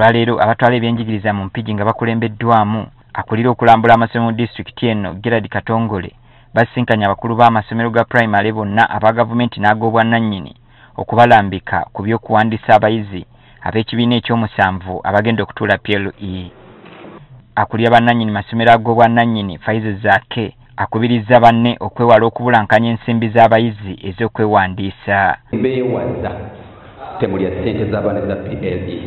Olwaleero abatwala ebyenjigiriza mu Mpigi nga bakulembeddwamu akulira okulambula amasomero mu disitulikiti eno Gerald Katongole basisinkanye abakulu b'amasomero ga pulayimale bonna aba gavumenti n'ag'obwannannyini okubalambika ku by'okuwandiisa abayizi ab'ekibiina ekyomusanvu abagenda okutuula PLE. Akulira bannannyini masomero ag'obwannannyini Faizo Zaake akubirizza banne okwewala okubulankanya ensimbi z'abayizi ez'okwewandiisa. Mbeewaza temulya ssente z'abaana za PLE.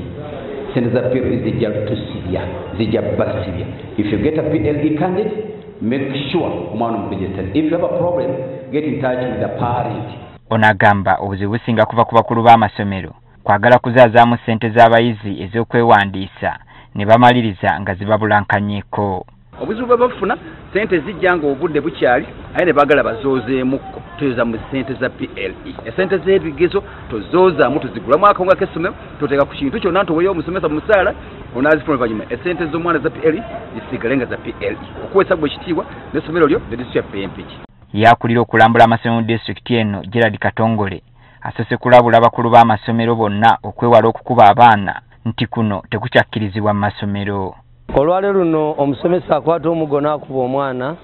Ssente za PLE zijja tusibya, zijja basibya. If you get a PLE candidate, make sure omwana omuregistered. If you have a problem, get in touch with the parent. Ono agamba obuzibu businga kuva ku bakulu b'amasomero kwagala kuzaazaamu ssente z'abayizi ez'okwewandiisa ne bamaliriza nga zibabulankanyeko. Obuzibu bwe bafuna ssente zijja nga obudde bukyali aye ne baagala bazoozeemukko. Toyoza mu ssente za PLE. Essente z'ebigezo tozoozaamu, tozigulamu akawunga k'essomero, toteeka ku kintu kyonna nti oweeyo omusomesa mu musaala onaazifuna oluvannyuma. Essente z'omwana za PLE zisigale nga za PLE. Okuweesa gwe ekitiibwa n'essomero lyo ne disitulikiti yaffe ey'Empigi. Yakulira okulambula amasomero mu disitulikiti eno Gerald Katongole asoose kulabula abakulu b'amasomero bonna okwewala okukuba abaana nti kuno tekukyakkirizibwa mu masomero. Olwaleero luno omusomesa akwata omugo n'akuba omwana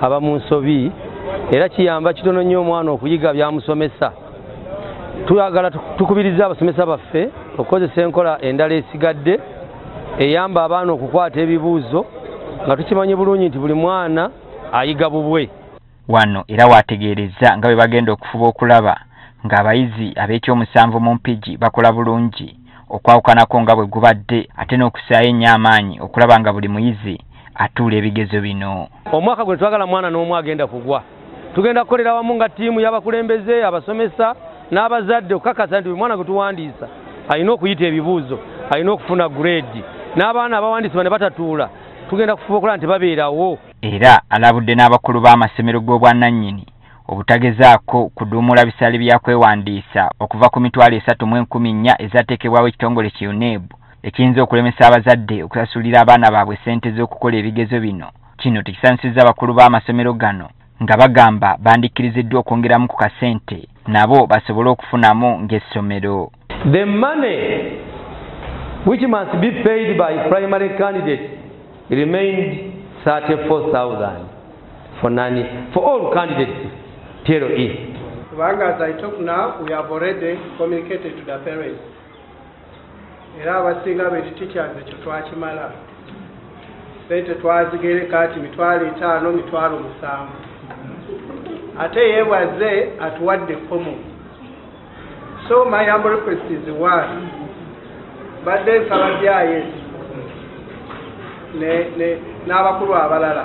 aba mu nsobi, era kiyamba kitono nnyo omwana okuyiga by'amusomesa. Twagala tukubiriza abasomesa baffe okukozesa enkola endala esigadde eyamba abaana okukwata ebibuuzo nga tukimanyi bulungi nti buli mwana ayiga bubwe. Wano era waategeerezza nga bwe bagenda okufuba okulaba ng'abayizi ab'ekyomusanvu mu Mpigi bakola bulungi okwawukanako nga bwe gubadde, ate n'okussaayo ennyo amaanyi okulaba nga buli muyizi atuula ebigezo bino. Omwaka gwe twagala mwana n'omu agenda kugwa. Tugenda kukolera wamu nga ttiimu y'abakulembeze, abasomesa n'abazadde okukakasa nti buli mwana gwe tuwandiisa alina okuyita ebibuuzo, alina okufuna gureedi, n'abaana abawandiisibwa ne batatuula tugenda kufuba okulaba nti babeerawo. Era alabudde n'abakulu b'amasomero g'obwannannyini obutagezaako kuduumula bisale bya kwewandiisa okuva ku 304,000 ezateekebwawo ekitongole ki UNEB ekiyinza okulemesa abazadde okusasulira abaana baabwe ssente z'okukola ebigezo bino. Kino tekisanyusizza abakulu b'amasomero gano nga bagamba bandikkiriziddwa okwongeramu ku kasente nabo basobole okufunamu ng'essomero. The money which must be paid by primary candidates remained 34,000 for all candidates PLE. Kubanga as I talk now, we have already communicated to the parents. Era abasinga be teachers ekyo twakimala. Ssente twazigereka ati 500,000, 700,000. Ate yeebaze atuwadde ekkomo. So my humble request is one. Badde nsaba DIS n'abakulu abalala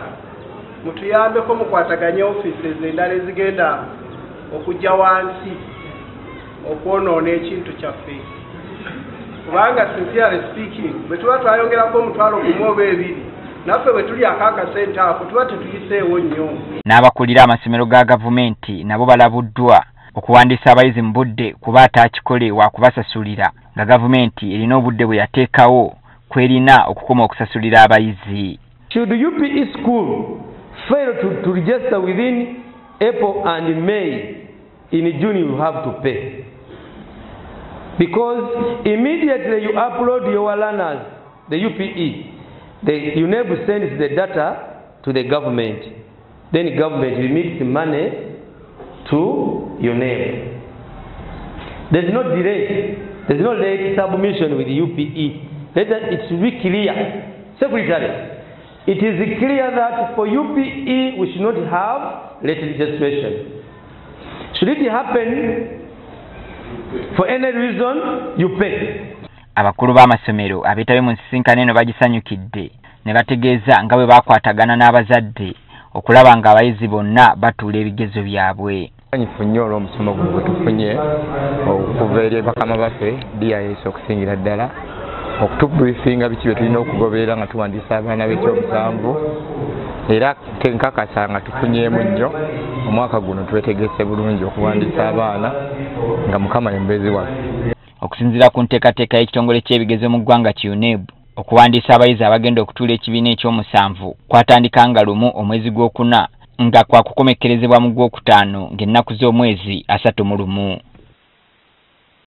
mutuyambeko mukwataganye offices endala ezigenda okujja wansi okwonoona ekintu kyaffe. Kubanga sincerely speaking, bwe tuba twayongerako 10,000 oba 2,000 naffe bwe tulyako akasente ako tuba tetuyiseewo nnyo. N'abakulira amasomero ga gavumenti nabo balabuddwa okuwandiisa abayizi mu budde kuba ataakikole wakubasasulira nga gavumenti erina obudde bwe yateekawo kwerina okukoma okusasulira abayizi. Should UPE school fail to register within April and May, in June you have to pay. Because immediately you upload your learners, the UPE, the UNEB sends the data to the government. Then the government remits money to UNEB. There's no delay. There's no late submission with the UPE. It should be clear. Secretary, it is clear that for UPE we should not have late registration. Should it happen for any reason, you pay. Abakulu b'amasomero abeetabye mu nsisinkano eno bagisanyukidde ne bategeeza nga bwe bakwatagana n'abazadde okulaba ng'abayizi bonna batuula ebigezo byabwe. Tusanyufu nnyo olw'omusomo guno gwe tufunye okuva eri bakama baffe DIS okusingira ddala okutubriefinga biki bye tulina okugoberera nga tuwandiisa abaana b'ekyomusanvu, era tenkakasa nga tufunyeemu nnyo. Omwaka guno twetegese bulungi okuwandiisa abaana nga Mukama ye mubeezi waffe. Okusinziira ku nteekateeka y'ekitongole ky'ebigezo mu ggwanga ki UNEB, okuwandiisa abayizi abagenda okutuula ekibiina ekyomusanvu kwatandika nga 1 omwezi gwokuna nga kwakukomekkerezebwa mu gwokutaano ng'ennaku z'omwezi 31.